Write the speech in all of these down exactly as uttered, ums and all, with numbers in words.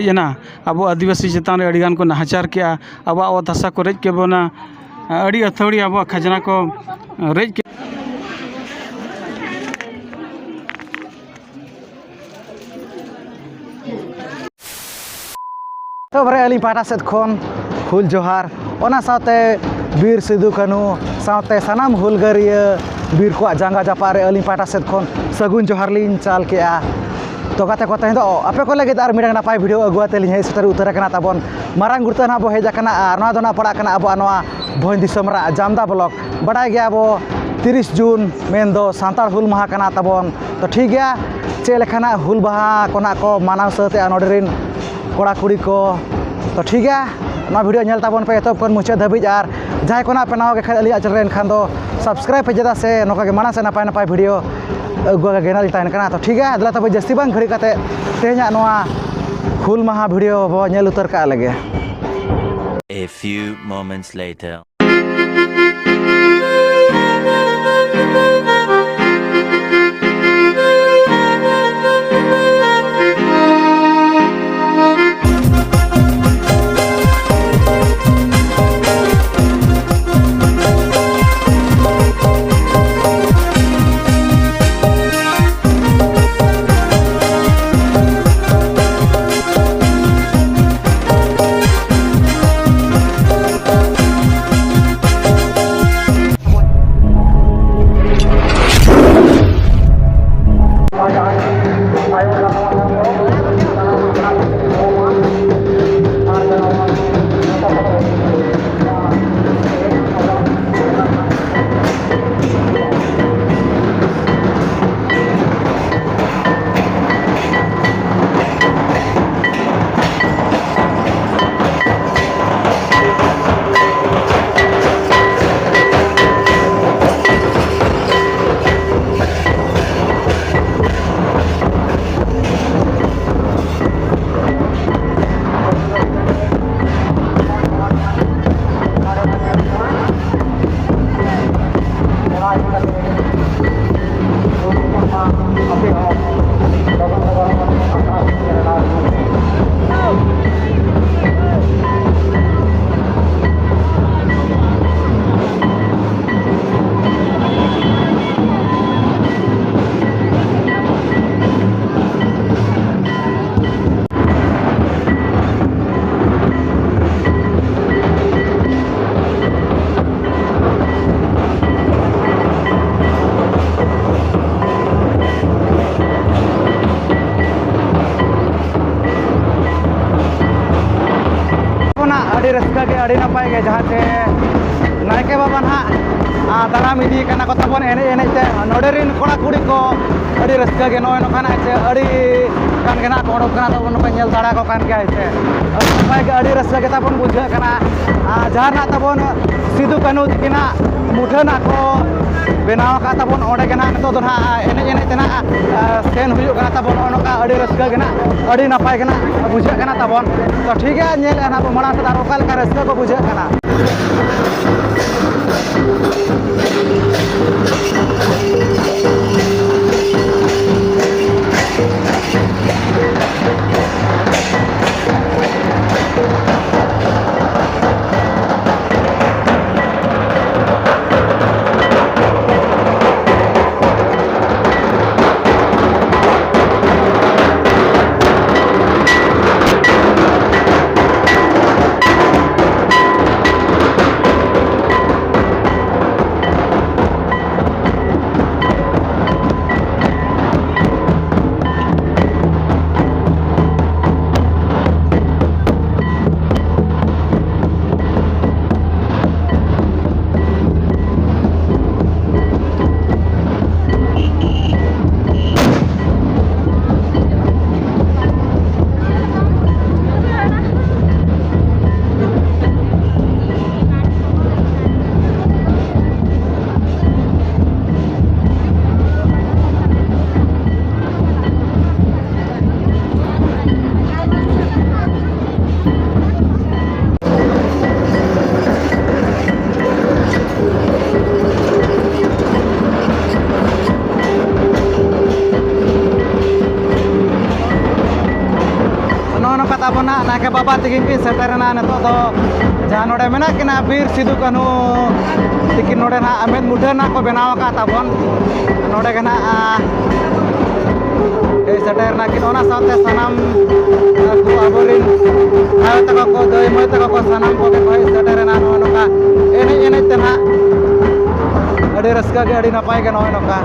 ᱮᱱᱟ, ᱟᱵᱚ ᱟᱹᱫᱤᱵᱟᱹᱥᱤ ᱪᱮᱛᱟᱱ ᱨᱮ ᱟᱹᱰᱤᱜᱟᱱ ᱠᱚ ᱱᱟᱦᱟᱪᱟᱨ ᱠᱮᱜᱼᱟ, ᱟᱵᱚᱣᱟᱜ ᱚᱛ ᱦᱟᱥᱟ ᱠᱚ ᱨᱮᱡ ᱠᱮᱫ ᱵᱚᱱᱟ, ᱟᱹᱰᱤ ᱟᱹᱛᱷᱟᱹᱣᱲᱤ ᱟᱵᱚᱣᱟᱜ ᱠᱷᱟᱡᱽᱱᱟ ᱠᱚ ᱨᱮᱡ ᱠᱮᱫ᱾ ᱛᱚᱵᱮ ᱟᱹᱞᱤᱧ ᱯᱟᱦᱴᱟ ᱥᱮᱫ ᱠᱷᱚᱱ ᱦᱩᱞ ᱡᱚᱦᱟᱨ, ᱚᱱᱟ ᱥᱟᱶᱛᱮ ᱵᱤᱨ ᱥᱤᱫᱩ ᱠᱟᱹᱱᱦᱩ ᱥᱟᱶᱛᱮ ᱥᱟᱱᱟᱢ ᱦᱩᱞᱜᱟᱹᱨᱤᱭᱟᱹ ᱵᱤᱨ ᱠᱚᱣᱟᱜ ᱡᱟᱸᱜᱟ ᱡᱟᱯᱟᱜ ᱨᱮ ᱟᱹᱞᱤᱧ ᱯᱟᱦᱴᱟ ᱥᱮᱫ ᱠᱷᱚᱱ ᱥᱟᱹᱜᱩᱱ ᱡᱚᱦᱟᱨ ᱞᱤᱧ ᱪᱟᱞ ᱠᱮᱜᱼᱟ᱾ ᱛᱚ ᱜᱟᱛᱮ ᱠᱚ, ᱛᱮᱦᱮᱧ ᱫᱚ ᱟᱯᱮ ᱠᱚ ᱞᱟᱹᱜᱤᱫ ᱟᱨ ᱢᱤᱫᱴᱟᱝ ᱱᱟᱯᱟᱭ ᱵᱷᱤᱰᱤᱭᱳ ᱟᱹᱜᱩ ᱟᱛᱮ ᱞᱤᱧ ᱦᱮᱡ ᱥᱮᱴᱮᱨ ᱩᱛᱟᱹᱨ ᱟᱠᱟᱱᱟ ᱛᱟᱵᱚᱱ᱾ ᱢᱟᱨᱟᱝ ᱜᱩᱲᱛᱟᱹ ᱱᱟᱦᱟᱜ ᱵᱚ ᱦᱮᱡ ᱟᱠᱟᱱᱟ ᱟᱨ ᱱᱚᱣᱟ ᱫᱚ ᱱᱟᱦᱟᱜ ᱯᱟᱲᱟᱜ ᱠᱟᱱᱟ ᱟᱵᱚᱣᱟᱜ ᱱᱚᱣᱟ ᱵᱷᱚᱸᱡᱽ ᱫᱤᱥᱚᱢ ᱨᱮᱱᱟᱜ ᱡᱟᱢᱫᱟ ᱵᱞᱚᱠ᱾ ᱵᱟᱰᱟᱭ ᱜᱮᱭᱟ ᱵᱚ ᱛᱤᱨᱤᱥ ᱡᱩᱱ ᱢᱮᱱᱫᱚ ᱥᱟᱱᱛᱟᱲ ᱦᱩᱞ ᱢᱟᱦᱟ ᱠᱟᱱᱟ ᱛᱟᱵᱚᱱ᱾ ᱛᱚ ᱴᱷᱤᱠ ᱜᱮᱭᱟ, ᱪᱮᱫ ᱞᱮᱠᱟᱱᱟᱜ ᱦᱩᱞ ᱢᱟᱦᱟ ᱠᱚ ᱱᱟᱦᱟᱜ ᱠᱚ ᱢᱟᱱᱟᱣ ᱥᱟᱹᱛᱮᱜᱼᱟ ᱱᱚᱰᱮ ᱨᱮᱱ ᱠᱚᱲᱟ ᱠᱩᱲᱤ ᱠᱚ᱾ ᱛᱚ ᱴᱷᱤᱠ ᱜᱮᱭᱟ, ᱱᱚᱣᱟ ᱵᱷᱤᱰᱤᱭᱳ ᱧᱮᱞ ᱛᱟᱵᱚᱱ ᱯᱮ ᱮᱛᱚᱦᱚᱵ ᱠᱷᱚᱱ ᱢᱩᱪᱟᱹᱫ ᱫᱷᱟᱹᱵᱤᱡ, ᱟᱨ ᱡᱟᱦᱟᱸᱭ ᱠᱚ ᱱᱟᱦᱟᱜ ᱯᱮ ᱱᱟᱣᱟ ᱜᱮ ᱠᱷᱟᱱ ᱟᱹᱞᱤᱧᱟᱜ ᱪᱮᱱᱮᱞ ᱨᱮ, ᱮᱱᱠᱷᱟᱱ ᱫᱚ ᱥᱟᱵᱥᱠᱨᱟᱭᱤᱵ ᱯᱮ, ᱪᱮᱫᱟᱜ ᱥᱮ ᱱᱚᱝᱠᱟ ᱜᱮ ᱢᱟᱲᱟᱝ ᱥᱮᱫ ᱱᱟᱯᱟᱭ ᱱᱟᱯᱟᱭ ᱵᱷᱤᱰᱤᱭᱳ ᱟᱹᱜᱩ ᱜᱮ ᱜᱮᱱᱟᱞᱤᱧ ᱛᱟᱦᱮᱱ ᱠᱟᱱᱟ᱾ ᱛᱚ ᱴᱷᱤᱠ ᱜᱮᱭᱟ, ᱫᱮᱞᱟ ᱛᱚᱵᱮ ᱡᱟᱹᱥᱛᱤ ᱵᱟᱝ ᱜᱷᱟᱹᱲᱤᱡ ᱠᱟᱛᱮ ᱛᱮᱦᱮᱧᱟᱜ ᱱᱚᱣᱟ ᱦᱩᱞ ᱢᱟᱦᱟ ᱵᱷᱤᱰᱤᱭᱳ ᱵᱚ ᱧᱮᱞ ᱩᱛᱟᱹᱨ ᱠᱟᱜ ᱞᱮᱜᱮ᱾ A few moments later. ᱟᱹᱰᱤ ᱨᱟᱹᱥᱠᱟᱹ ᱜᱮ, ᱟᱹᱰᱤ ᱱᱟᱯᱟᱭ ᱜᱮ, ᱡᱟᱦᱟᱸ ᱪᱮ ᱱᱟᱭᱠᱮ ᱵᱟᱵᱟ ᱱᱟᱦᱟᱜ, ᱟᱨ ᱫᱟᱨᱟᱢ ᱤᱫᱤᱭᱮ ᱠᱟᱱᱟ ᱠᱚ ᱛᱟᱵᱚᱱ ᱮᱱᱮᱡ ᱮᱱᱮᱡ ᱛᱮ᱾ ᱱᱚᱰᱮ ᱨᱮᱱ ᱠᱚᱲᱟ ᱠᱩᱲᱤ ᱠᱚ ᱟᱹᱰᱤ ᱨᱟᱹᱥᱠᱟᱹ ᱜᱮ, ᱱᱚᱜᱼᱚᱭ ᱱᱚᱝᱠᱟᱱᱟᱜ ᱪᱮ ᱟᱹᱰᱤ ᱜᱟᱱ ᱜᱮ ᱱᱟᱦᱟᱜ ᱠᱚ ᱚᱰᱚᱠ ᱠᱟᱱᱟ ᱛᱟᱵᱚᱱ, ᱱᱚᱝᱠᱟ ᱧᱮᱞ ᱫᱟᱲᱮ ᱟᱠᱚ ᱠᱟᱱ ᱜᱮᱭᱟ ᱦᱮᱸ ᱥᱮ᱾ ᱟᱹᱰᱤ ᱱᱟᱯᱟᱭ ᱜᱮ, ᱟᱹᱰᱤ ᱨᱟᱹᱥᱠᱟᱹ ᱜᱮ ᱛᱟᱵᱚᱱ ᱵᱩᱡᱷᱟᱹᱜ ᱠᱟᱱᱟ᱾ ᱟᱨ ᱡᱟᱦᱟᱸ ᱱᱟᱦᱟᱜ ᱛᱟᱵᱚᱱ ᱥᱤᱫᱩ ᱠᱟᱹᱱᱦᱩ ᱛᱤᱠᱤᱱᱟᱜ ᱢᱩᱴᱷᱟᱹᱱ ᱱᱟᱦᱟᱜ ᱠᱚ ᱵᱮᱱᱟᱣ ᱟᱠᱟᱫ ᱛᱟᱵᱚᱱ, ᱚᱸᱰᱮ ᱜᱮ ᱱᱟᱦᱟᱜ ᱱᱤᱛᱚᱜ ᱫᱚ ᱱᱟᱦᱟᱜ ᱮᱱᱮᱡ ᱮᱱᱮᱡ ᱛᱮ ᱱᱟᱦᱟᱜ, ᱟᱨ, ᱥᱮᱱ ᱦᱩᱭᱩᱜ ᱠᱟᱱᱟ ᱛᱟᱵᱚᱱ᱾ ᱱᱚᱜᱼᱚ ᱱᱚᱝᱠᱟ ᱟᱹᱰᱤ ᱨᱟᱹᱥᱠᱟᱹ ᱜᱮ ᱱᱟᱦᱟᱜ, ᱟᱹᱰᱤ ᱱᱟᱯᱟᱭ ᱜᱮ ᱱᱟᱦᱟᱜ ᱵᱩᱡᱷᱟᱹᱜ ᱠᱟᱱᱟ ᱛᱟᱵᱚᱱ᱾ ᱛᱚ ᱴᱷᱤᱠ ᱜᱮᱭᱟ, ᱧᱮᱞᱮᱫᱼᱟ ᱱᱟᱦᱟᱜ ᱵᱚᱱ ᱢᱟᱲᱟᱝ ᱥᱮᱫ ᱟᱨ ᱚᱠᱟ ᱞᱮᱠᱟ ᱨᱟᱹᱥᱠᱟᱹ ᱠᱚ ᱵᱩᱡᱷᱟᱹᱜ ᱠᱟᱱᱟ᱾ ᱱᱚᱜᱼᱚ ᱱᱚᱝᱠᱟ ᱛᱟᱵᱚᱱ ᱱᱟᱦᱟᱜ ᱱᱟᱭᱠᱮ ᱵᱟᱵᱟ ᱛᱤᱠᱤᱱ ᱠᱤᱱ ᱥᱮᱴᱮᱨᱮᱱᱟ᱾ ᱱᱤᱛᱚᱜ ᱫᱚ ᱡᱟᱦᱟᱸ ᱱᱚᱰᱮ ᱢᱮᱱᱟᱜ ᱠᱤᱱᱟ ᱵᱤᱨ ᱥᱤᱫᱩ ᱠᱟᱹᱱᱦᱩ ᱛᱤᱠᱤᱱ, ᱱᱚᱰᱮ ᱱᱟᱦᱟᱜ ᱢᱮᱫ ᱢᱩᱴᱷᱟᱹᱱ ᱱᱟᱦᱟᱜ ᱠᱚ ᱵᱮᱱᱟᱣ ᱟᱠᱟᱫ ᱛᱟᱵᱚᱱ᱾ ᱱᱚᱰᱮ ᱜᱮ ᱱᱟᱦᱟᱜ, ᱟ, ᱦᱮᱡ ᱥᱮᱴᱮᱨ ᱱᱟᱠᱤᱱ᱾ ᱚᱱᱟ ᱥᱟᱶᱛᱮ ᱥᱟᱱᱟᱢ, ᱟ, ᱠᱚ ᱟᱵᱚᱨᱮᱱ ᱟᱭᱳ ᱛᱟᱠᱚ ᱠᱚ, ᱫᱟᱹᱭ ᱢᱟᱹᱭ ᱛᱟᱠᱚ ᱠᱚ, ᱥᱟᱱᱟᱢ ᱠᱚᱜᱮ ᱠᱚ ᱦᱮᱡ ᱥᱮᱴᱮᱨᱮᱱᱟ᱾ ᱱᱚᱜᱼᱚ ᱱᱚᱝᱠᱟ ᱮᱱᱮᱡ ᱮᱱᱮᱡ ᱛᱮ ᱱᱟᱦᱟᱜ ᱟᱹᱰᱤ ᱨᱟᱹᱥᱠᱟᱹ ᱜᱮ, ᱟᱹᱰᱤ ᱱᱟᱯᱟᱭ ᱜᱮ ᱱᱚᱜᱼᱚᱭ ᱱᱚᱝᱠᱟ᱾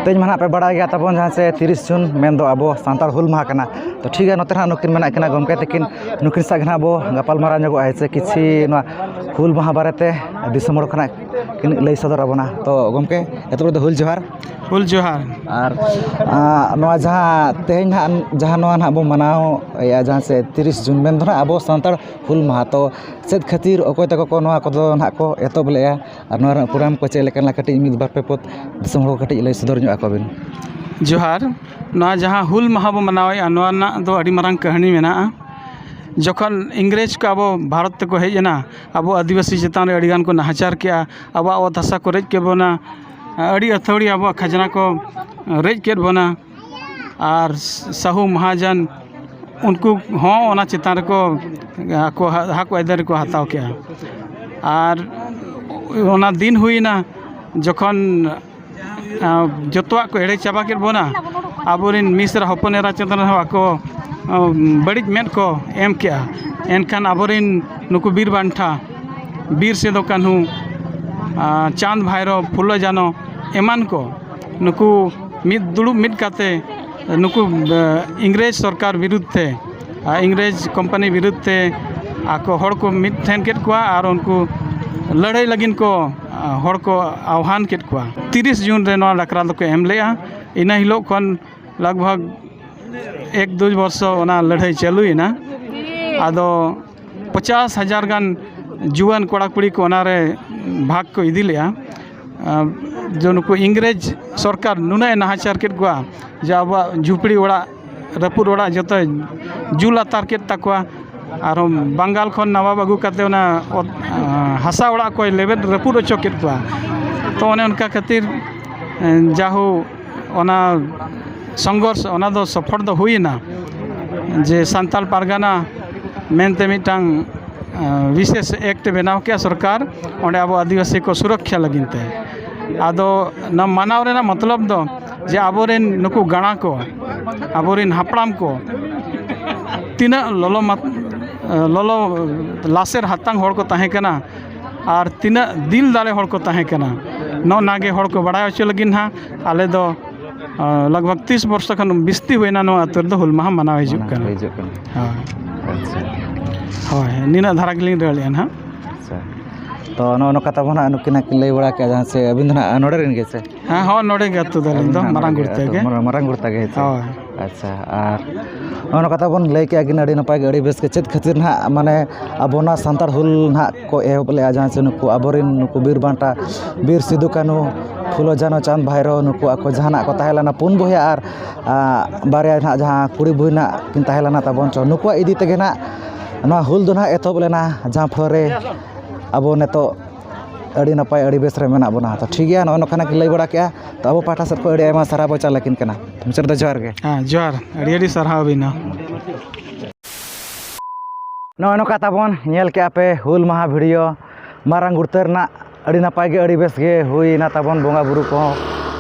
ᱛᱮᱦᱮᱧ ᱢᱟ ᱱᱟᱦᱟᱜ ᱯᱮ ᱵᱟᱲᱟᱭ ᱜᱮᱭᱟ ᱛᱟᱵᱚᱱ, ᱡᱟᱦᱟᱸ ᱪᱮ ᱛᱤᱨᱤᱥ ᱡᱩᱱ ᱢᱮᱱᱫᱚ ᱟᱵᱚ ᱥᱟᱱᱛᱟᱲ ᱦᱩᱞ ᱢᱟᱦᱟ ᱠᱟᱱᱟ᱾ ᱛᱚ ᱴᱷᱤᱠ ᱜᱮᱭᱟ, ᱱᱚᱛᱮ ᱱᱟᱦᱟᱜ ᱱᱩᱠᱤᱱ ᱢᱮᱱᱟᱜ ᱠᱤᱱᱟ ᱜᱚᱢᱠᱮ ᱛᱟᱹᱠᱤᱱ, ᱱᱩᱠᱤᱱ ᱥᱟᱶ ᱜᱮ ᱱᱟᱦᱟᱜ ᱵᱚ ᱜᱟᱯᱟᱞ ᱢᱟᱨᱟᱣ ᱧᱚᱜᱚᱜᱼᱟ ᱡᱮ ᱠᱤᱪᱷᱤ ᱱᱚᱣᱟ ᱦᱩᱞ ᱢᱟᱦᱟ ᱵᱟᱨᱮᱛᱮ ᱫᱤᱥᱚᱢ ᱦᱚᱲ ᱠᱷᱚᱱᱟᱜ ᱠᱤᱱ ᱞᱟᱹᱭ ᱥᱚᱫᱚᱨ ᱟᱵᱚᱱᱟ᱾ ᱛᱚ ᱜᱚᱢᱠᱮ, ᱮᱛᱚᱦᱚᱵ ᱨᱮᱫᱚ ᱦᱩᱞ ᱡᱚᱦᱟᱨ᱾ ᱦᱩᱞ ᱡᱚᱦᱟᱨ᱾ ᱟᱨ ᱟᱸ, ᱱᱚᱣᱟ ᱡᱟᱦᱟᱸ ᱛᱮᱦᱮᱧ ᱱᱟᱦᱟᱜ, ᱡᱟᱦᱟᱸ ᱱᱚᱣᱟ ᱱᱟᱦᱟᱜ ᱵᱚ ᱢᱟᱱᱟᱣᱮᱫᱼᱟ, ᱡᱟᱦᱟᱸ ᱪᱮ ᱛᱤᱨᱤᱥ ᱡᱩᱱ ᱢᱮᱱᱫᱚ ᱱᱟᱦᱟᱜ ᱟᱵᱚ ᱥᱟᱱᱛᱟᱲ ᱦᱩᱞ ᱢᱟᱦᱟ, ᱛᱚ ᱪᱮᱫ ᱠᱷᱟᱹᱛᱤᱨ ᱚᱠᱚᱭ ᱛᱟᱠᱚ ᱠᱚ ᱱᱚᱣᱟ ᱠᱚᱫᱚ ᱱᱟᱦᱟᱜ ᱠᱚ ᱮᱛᱚᱦᱚᱵ ᱞᱮᱫᱼᱟ? ᱟᱨ ᱱᱚᱣᱟ ᱨᱮᱱᱟᱜ ᱯᱨᱳᱜᱨᱟᱢ ᱠᱚ ᱪᱮᱫ ᱞᱮᱠᱟᱱᱟ, ᱠᱟᱹᱴᱤᱡ ᱢᱤᱫ ᱵᱟᱨ ᱯᱮ ᱯᱚᱫ ᱫᱤᱥᱚᱢ ᱦᱚᱲ ᱠᱚ ᱠᱟᱹᱴᱤᱡ ᱞᱟᱹᱭ ᱥᱚᱫᱚᱨ ᱧᱚᱜ ᱟᱠᱚ ᱵᱤᱱ᱾ ᱡᱚᱦᱟᱨ᱾ ᱱᱚᱣᱟ ᱡᱟᱦᱟᱸ ᱦᱩᱞ ᱢᱟᱦᱟ ᱵᱚ ᱢᱟᱱᱟᱣᱮᱫᱼᱟ, ᱱᱚᱣᱟ ᱨᱮᱱᱟᱜ ᱫᱚ ᱟᱹᱰᱤ ᱢᱟᱨᱟᱝ ᱠᱟᱹᱦᱱᱤ ᱢᱮᱱᱟᱜᱼᱟ᱾ ᱡᱚᱠᱷᱚᱱ ᱤᱝᱨᱮᱡᱽ ᱠᱚ ᱟᱵᱚ ᱵᱷᱟᱨᱚᱛ ᱛᱮᱠᱚ ᱦᱮᱡ ᱮᱱᱟ, ᱟᱵᱚ ᱟᱹᱫᱤᱵᱟᱹᱥᱤ ᱪᱮᱛᱟᱱ ᱨᱮ ᱟᱹᱰᱤᱜᱟᱱ ᱠᱚ ᱱᱟᱦᱟᱪᱟᱨ ᱠᱮᱜᱼᱟ, ᱟᱵᱚᱣᱟᱜ ᱚᱛ ᱦᱟᱥᱟ ᱠᱚ ᱨᱮᱡ ᱠᱮᱫ ᱵᱚᱱᱟ, ᱟᱹᱰᱤ ᱟᱹᱛᱷᱟᱹᱣᱲᱤ ᱟᱵᱚᱣᱟᱜ ᱠᱷᱟᱡᱽᱱᱟ ᱠᱚ ᱨᱮᱡ ᱠᱮᱫ ᱵᱚᱱᱟ᱾ ᱟᱨ ᱥᱟᱹᱦᱩ ᱢᱟᱦᱟᱡᱚᱱ ᱩᱱᱠᱩ ᱦᱚᱸ ᱚᱱᱟ ᱪᱮᱛᱟᱱ ᱨᱮᱠᱚ ᱟᱠᱚ ᱦᱟᱠ ᱟᱹᱭᱫᱟᱹᱨᱤ ᱠᱚ ᱦᱟᱛᱟᱣ ᱠᱮᱜᱼᱟ᱾ ᱟᱨ ᱚᱱᱟ ᱫᱤᱱ ᱦᱩᱭᱱᱟ ᱡᱚᱠᱷᱚᱱ, ᱟ, ᱡᱚᱛᱚᱣᱟᱜ ᱠᱚ ᱮᱲᱮ ᱪᱟᱵᱟ ᱠᱮᱫ ᱵᱚᱱᱟ᱾ ᱟᱵᱚᱨᱮᱱ ᱢᱤᱥᱨᱟ ᱦᱚᱯᱚᱱ ᱮᱨᱟ ᱪᱮᱛᱟᱱ ᱨᱮᱦᱚᱸ ᱟᱠᱚ, ᱟ, ᱵᱟᱹᱲᱤᱡ ᱢᱮᱫ ᱠᱚ ᱮᱢ ᱠᱮᱜᱼᱟ᱾ ᱮᱱᱠᱷᱟᱱ ᱟᱵᱚᱨᱮᱱ ᱱᱩᱠᱩ ᱵᱤᱨ ᱵᱟᱱᱴᱟ, ᱵᱤᱨ ᱥᱤᱫᱩ ᱠᱟᱹᱱᱦᱩ, ᱟ, ᱪᱟᱸᱫᱽ ᱵᱷᱟᱭᱨᱚ, ᱯᱷᱩᱞᱳ ᱡᱷᱟᱱᱚ ᱮᱢᱟᱱ ᱠᱚ, ᱱᱩᱠᱩ ᱢᱤᱫ ᱫᱩᱲᱩᱵ ᱢᱤᱫ ᱠᱟᱛᱮ ᱱᱩᱠᱩ, ᱟ, ᱤᱝᱨᱮᱡᱽ ᱥᱚᱨᱠᱟᱨ ᱵᱤᱨᱩᱫᱽ ᱛᱮ, ᱟ, ᱤᱝᱨᱮᱡᱽ ᱠᱳᱢᱯᱟᱱᱤ ᱵᱤᱨᱩᱫᱽ ᱛᱮ ᱟᱠᱚ ᱦᱚᱲ ᱠᱚ ᱢᱤᱫ ᱴᱷᱮᱱ ᱠᱮᱫ ᱠᱚᱣᱟ ᱟᱨ ᱩᱱᱠᱩ ᱞᱟᱹᱲᱦᱟᱹᱭ ᱞᱟᱹᱜᱤᱫ ᱠᱚ, ᱟ, ᱦᱚᱲ ᱠᱚ ᱟᱦᱣᱟᱱ ᱠᱮᱫ ᱠᱚᱣᱟ᱾ ᱛᱤᱨᱤᱥ ᱡᱩᱱ ᱨᱮ ᱱᱚᱣᱟ ᱰᱟᱠᱨᱟ ᱫᱚᱠᱚ ᱮᱢ ᱞᱮᱜᱼᱟ᱾ ᱤᱱᱟᱹ ᱦᱤᱞᱳᱜ ᱠᱷᱚᱱ ᱞᱟᱜᱽ ᱵᱷᱟᱜᱽ ᱮᱠ ᱫᱩᱭ ᱵᱚᱨᱥᱚ ᱚᱱᱟ ᱞᱟᱹᱲᱦᱟᱹᱭ ᱪᱟᱹᱞᱩᱭᱮᱱᱟ᱾ ᱟᱫᱚ ᱯᱚᱪᱟᱥ ᱦᱟᱡᱟᱨ ᱜᱟᱱ ᱡᱩᱣᱟᱹᱱ ᱠᱚᱲᱟ ᱠᱩᱲᱤ ᱠᱚ ᱚᱱᱟᱨᱮ ᱵᱷᱟᱜᱽ ᱠᱚ ᱤᱫᱤ ᱞᱮᱜᱼᱟ᱾ ᱟᱨ ᱡᱮ ᱱᱩᱠᱩ ᱤᱝᱨᱮᱡᱽ ᱥᱚᱨᱠᱟᱨ ᱱᱩᱱᱟᱹᱜ ᱮ ᱱᱟᱦᱟᱪᱟᱨ ᱠᱮᱫ ᱠᱚᱣᱟ ᱡᱮ ᱟᱵᱚᱣᱟᱜ ᱡᱷᱩᱯᱲᱤ ᱚᱲᱟᱜ, ᱨᱟᱹᱯᱩᱫ ᱚᱲᱟᱜ ᱡᱚᱛᱚᱭ ᱡᱩᱞ ᱟᱛᱟᱨ ᱠᱮᱫ ᱛᱟᱠᱚᱣᱟ᱾ ᱟᱨᱦᱚᱸ ᱵᱟᱝᱜᱟᱞ ᱠᱷᱚᱱ ᱱᱟᱣᱟᱵ ᱟᱹᱜᱩ ᱠᱟᱛᱮ ᱚᱱᱟ ᱚᱛ, ᱦᱟᱥᱟ ᱚᱲᱟᱜ ᱠᱚᱭ ᱞᱮᱵᱮᱫ ᱨᱟᱹᱯᱩᱫ ᱦᱚᱪᱚ ᱠᱮᱫ ᱠᱚᱣᱟ᱾ ᱛᱚ ᱚᱱᱮ ᱚᱱᱠᱟ ᱠᱷᱟᱹᱛᱤᱨ, ᱡᱟᱦᱳ, ᱚᱱᱟ ᱥᱚᱝᱜᱷᱚᱨᱥ ᱚᱱᱟ ᱫᱚ ᱥᱚᱯᱷᱚᱞ ᱫᱚ ᱦᱩᱭᱮᱱᱟ, ᱡᱮ ᱥᱟᱱᱛᱟᱲ ᱯᱟᱨᱜᱟᱱᱟ ᱢᱮᱱᱛᱮ ᱢᱤᱫᱴᱟᱝ, ᱟ, ᱵᱤᱥᱮᱥ ᱮᱠᱴ ᱵᱮᱱᱟᱣ ᱠᱮᱜᱼᱟ ᱥᱚᱨᱠᱟᱨ, ᱚᱸᱰᱮ ᱟᱵᱚ ᱟᱹᱫᱤᱵᱟᱹᱥᱤ ᱠᱚ ᱥᱩᱨᱚᱠᱷᱟ ᱞᱟᱹᱜᱤᱫ ᱛᱮ᱾ ᱟᱫᱚ ᱱᱚᱣᱟ ᱢᱟᱱᱟᱣ ᱨᱮᱱᱟᱜ ᱢᱚᱛᱞᱚᱵ ᱫᱚ ᱡᱮ ᱟᱵᱚᱨᱮᱱ ᱱᱩᱠᱩ ᱜᱟᱬᱟ ᱠᱚ, ᱟᱵᱚᱨᱮᱱ ᱦᱟᱯᱲᱟᱢ ᱠᱚ ᱛᱤᱱᱟᱹᱜ ᱞᱚᱞᱚ ᱢᱟᱛ-, ᱞᱚᱞᱚ ᱞᱟᱥᱮᱨ ᱦᱟᱛᱟᱝ ᱦᱚᱲ ᱠᱚ ᱛᱟᱦᱮᱸ ᱠᱟᱱᱟ ᱟᱨ ᱛᱤᱱᱟᱹᱜ ᱫᱤᱞ ᱫᱟᱲᱮ ᱦᱚᱲ ᱠᱚ ᱛᱟᱦᱮᱸ ᱠᱟᱱᱟ᱾ ᱱᱚᱜᱼᱚ ᱱᱟ ᱜᱮ ᱦᱚᱲ ᱠᱚ ᱵᱟᱲᱟᱭ ᱦᱚᱪᱚ ᱞᱟᱹᱜᱤᱫ ᱱᱟᱦᱟᱜ ᱟᱞᱮ ᱫᱚ, ᱟ, ᱞᱟᱜᱽ ᱵᱷᱟᱜᱽ ᱛᱤᱥ ᱵᱚᱨᱥᱚ ᱠᱷᱚᱱ ᱵᱤᱥᱛᱤ ᱦᱩᱭᱱᱟ ᱱᱚᱣᱟ ᱟᱹᱛᱩ ᱨᱮᱫᱚ ᱦᱩᱞ ᱢᱟᱦᱟ ᱢᱟᱱᱟᱣ ᱦᱤᱡᱩᱜ ᱢᱟᱱᱟᱣ ᱠᱟᱱᱟ᱾ ᱦᱤᱡᱩᱜ ᱠᱟᱱᱟ᱾ ᱦᱳᱭ᱾ ᱟᱪᱪᱷᱟ᱾ ᱦᱳᱭ, ᱱᱤᱱᱟᱹᱜ ᱫᱷᱟᱨᱟ ᱜᱮᱞᱤᱧ ᱨᱚᱲᱮᱫᱼᱟ ᱱᱟᱦᱟᱜ᱾ ᱟᱪᱪᱷᱟ᱾ ᱛᱚ, ᱱᱚᱜᱼᱚ ᱱᱚᱝᱠᱟ ᱛᱟᱵᱚᱱ ᱦᱟᱸᱜ ᱱᱩᱠᱤᱱ ᱦᱟᱸᱜ ᱠᱤᱱ ᱞᱟᱹᱭ ᱵᱟᱲᱟ ᱠᱮᱫᱼᱟ, ᱡᱟᱦᱟᱸ ᱥᱮ ᱟᱹᱵᱤᱱ ᱫᱚ ᱱᱟᱦᱟᱜ ᱱᱚᱰᱮ ᱨᱮᱱ ᱜᱮ ᱥᱮ? ᱦᱮᱸ, ᱦᱳᱭ, ᱱᱚᱰᱮ ᱜᱮ ᱟᱹᱛᱩ ᱫᱚ ᱟᱹᱞᱤᱧ ᱫᱚ, ᱟᱹᱵᱤᱱ ᱫᱚ ᱢᱟᱨᱟᱝ ᱱᱚᱰᱮ ᱜᱩᱲᱛᱟ ᱟᱹᱛᱩ, ᱜᱮ᱾ ᱢᱟᱨᱟᱝ, ᱢᱟᱨᱟᱝ ᱜᱩᱲᱛᱟ ᱜᱮ ᱦᱮᱸ ᱥᱮ? ᱦᱳᱭ᱾ ᱟᱪᱪᱷᱟ, ᱟᱨ ᱱᱚᱜᱼᱚ ᱱᱚᱝᱠᱟ ᱛᱟᱵᱚᱱ ᱞᱟᱹᱭ ᱠᱮᱫᱼᱟ ᱠᱤᱱ ᱟᱹᱰᱤ ᱱᱟᱯᱟᱭ ᱜᱮ, ᱟᱹᱰᱤ ᱵᱮᱥ ᱜᱮ᱾ ᱪᱮᱫ ᱠᱷᱟᱹᱛᱤᱨ ᱱᱟᱦᱟᱜ ᱢᱟᱱᱮ ᱟᱵᱚ ᱱᱚᱣᱟ ᱥᱟᱱᱛᱟᱲ ᱦᱩᱞ ᱱᱟᱦᱟᱜ ᱠᱚ ᱮᱦᱚᱵ ᱞᱮᱫᱼᱟ, ᱡᱟᱦᱟᱸ ᱥᱮ ᱱᱩᱠᱩ ᱟᱵᱚᱨᱮᱱ ᱱᱩᱠᱩ ᱵᱤᱨ ᱵᱟᱱᱴᱟ, ᱵᱤᱨ ᱥᱤᱫᱩ ᱠᱟᱹᱱᱦᱩ, ᱯᱷᱩᱞᱳ ᱡᱷᱟᱱᱳ ᱪᱟᱸᱫᱽ ᱵᱷᱟᱭᱨᱳ, ᱱᱩᱠᱩ ᱟᱠᱚ ᱡᱟᱦᱟᱱᱟᱜ ᱠᱚ ᱛᱟᱦᱮᱸ ᱞᱮᱱᱟ, ᱯᱩᱱ ᱵᱚᱭᱦᱟ ᱟᱨ, ᱟ, ᱵᱟᱨᱭᱟ ᱱᱟᱦᱟᱜ ᱡᱟᱦᱟᱸ ᱠᱩᱲᱤ ᱵᱩᱦᱤ ᱱᱟᱦᱟᱜ ᱠᱤᱱ ᱛᱟᱦᱮᱸ ᱞᱮᱱᱟ ᱛᱟᱵᱚᱱ ᱪᱚ, ᱱᱩᱠᱩᱣᱟᱜ ᱤᱫᱤ ᱛᱮᱜᱮ ᱱᱟᱦᱟᱜ ᱱᱚᱣᱟ ᱦᱩᱞ ᱫᱚ ᱱᱟᱦᱟᱜ ᱮᱛᱚᱦᱚᱵ ᱞᱮᱱᱟ, ᱡᱟᱦᱟᱸ ᱯᱷᱚᱞ ᱨᱮ ᱟᱵᱚ ᱱᱤᱛᱚᱜ ᱟᱹᱰᱤ ᱱᱟᱯᱟᱭ, ᱟᱹᱰᱤ ᱵᱮᱥ ᱨᱮ ᱢᱮᱱᱟᱜ ᱵᱚᱱᱟ᱾ ᱛᱚ, ᱴᱷᱤᱠ ᱜᱮᱭᱟ, ᱱᱚᱜᱼᱚ ᱱᱚᱝᱠᱟᱱᱟᱜ ᱠᱤᱱ ᱞᱟᱹᱭ ᱵᱟᱲᱟ ᱠᱮᱫᱼᱟ᱾ ᱛᱚ, ᱟᱵᱚ ᱯᱟᱦᱴᱟ ᱥᱮᱫ ᱠᱷᱚᱱ ᱟᱹᱰᱤ ᱟᱭᱢᱟ ᱥᱟᱨᱦᱟᱣ ᱵᱚᱱ ᱪᱟᱞ ᱟᱹᱠᱤᱱ ᱠᱟᱱᱟ᱾ ᱢᱩᱪᱟᱹᱫ ᱨᱮᱫᱚ ᱡᱚᱦᱟᱨ ᱜᱮ᱾ ᱦᱮᱸ, ᱡᱚᱦᱟᱨ, ᱟᱹᱰᱤ ᱟᱹᱰᱤ ᱥᱟᱨᱦᱟᱣ ᱟᱹᱵᱤᱱ ᱦᱚᱸ᱾ ᱱᱚᱜᱼᱚ ᱱᱚᱝᱠᱟ ᱛᱟᱵᱚᱱ ᱧᱮᱞ ᱠᱮᱜᱼᱟ ᱯᱮ ᱦᱩᱞ ᱢᱟᱦᱟ ᱵᱷᱤᱰᱤᱭᱳ ᱢᱟᱨᱟᱝ ᱜᱩᱲᱛᱟᱹ ᱨᱮᱱᱟᱜ᱾ ᱟᱹᱰᱤ ᱱᱟᱯᱟᱭ ᱜᱮ, ᱟᱹᱰᱤ ᱵᱮᱥ ᱜᱮ ᱦᱩᱭᱱᱟ ᱛᱟᱵᱚᱱ ᱵᱚᱸᱜᱟ ᱵᱩᱨᱩ ᱠᱚᱦᱚᱸ,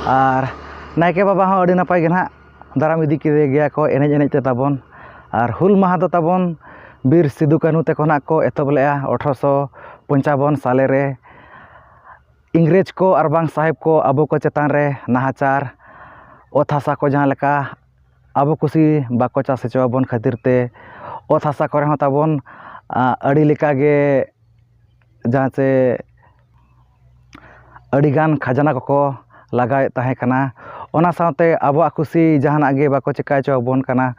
ᱟᱨ ᱱᱟᱭᱠᱮ ᱵᱟᱵᱟ ᱦᱚᱸ ᱟᱹᱰᱤ ᱱᱟᱯᱟᱭ ᱜᱮ ᱱᱟᱦᱟᱜ ᱫᱟᱨᱟᱢ ᱤᱫᱤ ᱠᱮᱫᱮ ᱜᱮᱭᱟ ᱠᱚ ᱮᱱᱮᱡ ᱮᱱᱮᱡ ᱛᱮ ᱛᱟᱵᱚᱱ᱾ ᱟᱨ ᱦᱩᱞ ᱢᱟᱦᱟ ᱫᱚ ᱛᱟᱵᱚᱱ ᱵᱤᱨ ᱥᱤᱫᱩ ᱠᱟᱹᱱᱦᱩ ᱛᱟᱠᱚ ᱱᱟᱦᱟᱜ ᱠᱚ ᱮᱛᱚᱦᱚᱵ ᱞᱮᱫᱼᱟ ᱟᱴᱷᱨᱚᱥᱚ ᱯᱚᱧᱪᱟᱵᱚᱱ ᱥᱟᱞᱮ ᱨᱮ᱾ ᱤᱝᱨᱮᱡᱽ ᱠᱚ ᱟᱨ ᱵᱟᱝ ᱥᱟᱦᱮᱵᱽ ᱠᱚ ᱟᱵᱚ ᱠᱚ ᱪᱮᱛᱟᱱ ᱨᱮ ᱱᱟᱦᱟᱪᱟᱨ, ᱚᱛ ᱦᱟᱥᱟ ᱠᱚ ᱡᱟᱦᱟᱸ ᱞᱮᱠᱟ ᱟᱵᱚ ᱠᱩᱥᱤ ᱵᱟᱠᱚ ᱪᱟᱥ ᱦᱚᱪᱚ ᱟᱵᱚᱱ ᱠᱷᱟᱹᱛᱤᱨ ᱛᱮ, ᱚᱛ ᱦᱟᱥᱟ ᱠᱚᱨᱮ ᱦᱚᱸ ᱛᱟᱵᱚᱱ, ᱟ, ᱟᱹᱰᱤ ᱞᱮᱠᱟ ᱜᱮ, ᱡᱟᱦᱟᱸ ᱪᱮ ᱟᱹᱰᱤᱜᱟᱱ ᱠᱷᱟᱡᱽᱱᱟ ᱠᱚᱠᱚ ᱞᱟᱜᱟᱣᱮᱫ ᱛᱟᱦᱮᱸ ᱠᱟᱱᱟ᱾ ᱚᱱᱟ ᱥᱟᱶᱛᱮ ᱟᱵᱚᱣᱟᱜ ᱠᱩᱥᱤ ᱡᱟᱦᱟᱱᱟᱜ ᱜᱮ ᱵᱟᱠᱚ ᱪᱮᱠᱟ ᱦᱚᱪᱚ ᱟᱵᱚᱱ ᱠᱟᱱᱟ᱾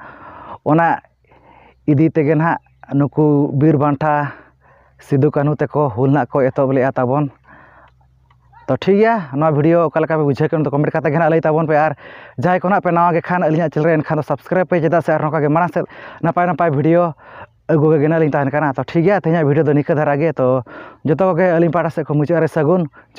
ᱚᱱᱟ ᱤᱫᱤ ᱛᱮᱜᱮ ᱱᱟᱦᱟᱜ ᱱᱩᱠᱩ ᱵᱤᱨ ᱵᱟᱱᱴᱟ ᱥᱤᱫᱩ ᱠᱟᱹᱱᱦᱩ ᱛᱟᱠᱚ ᱦᱩᱞ ᱱᱟᱦᱟᱜ ᱠᱚ ᱮᱛᱚᱦᱚᱵ ᱞᱮᱫᱼᱟ ᱛᱟᱵᱚᱱ᱾ ᱛᱚ, ᱴᱷᱤᱠ ᱜᱮᱭᱟ, ᱱᱚᱣᱟ ᱵᱷᱤᱰᱤᱭᱳ ᱚᱠᱟ ᱞᱮᱠᱟ ᱯᱮ ᱵᱩᱡᱷᱟᱹᱣ ᱠᱮᱫᱟ, ᱚᱱᱟ ᱫᱚ ᱠᱚᱢᱮᱱᱴ ᱠᱟᱛᱮ ᱜᱮ ᱱᱟᱦᱟᱜ ᱞᱟᱹᱭ ᱛᱟᱵᱚᱱ ᱯᱮ᱾ ᱟᱨ ᱡᱟᱦᱟᱸᱭ ᱠᱚ ᱱᱟᱦᱟᱜ ᱯᱮ ᱱᱟᱣᱟ ᱜᱮ ᱠᱷᱟᱱ ᱟᱹᱞᱤᱧᱟᱜ ᱪᱮᱱᱮᱞ ᱨᱮ, ᱮᱱᱠᱷᱟᱱ ᱫᱚ ᱥᱟᱵᱥᱠᱨᱟᱭᱤᱵᱽ ᱯᱮ, ᱪᱮᱫᱟᱜ ᱥᱮ ᱟᱨ ᱱᱚᱝᱠᱟ ᱜᱮ ᱢᱟᱲᱟᱝ ᱥᱮᱫ ᱱᱟᱯᱟᱭ ᱱᱟᱯᱟᱭ ᱵᱷᱤᱰᱤᱭᱳ ᱟᱹᱜᱩ ᱜᱮ ᱱᱟᱦᱟᱜ ᱞᱤᱧ ᱛᱟᱦᱮᱱ ᱠᱟᱱᱟ᱾ ᱛᱚ, ᱴᱷᱤᱠ ᱜᱮᱭᱟ, ᱛᱮᱦᱮᱧᱟᱜ ᱵᱷᱤᱰᱤᱭᱳ ᱫᱚ ᱱᱤᱝᱠᱟᱹ ᱫᱷᱟᱨᱟ ᱜᱮ᱾ ᱛᱚ, ᱡᱚᱛᱚ ᱠᱚᱜᱮ ᱟᱹᱞᱤᱧ ᱯᱟᱦᱴᱟ ᱥᱮᱫ ᱠᱷᱚᱱ ᱢᱩᱪᱟᱹᱫ ᱨᱮ ᱥᱟᱹᱜᱩᱱ ᱡᱚᱦᱟᱨ᱾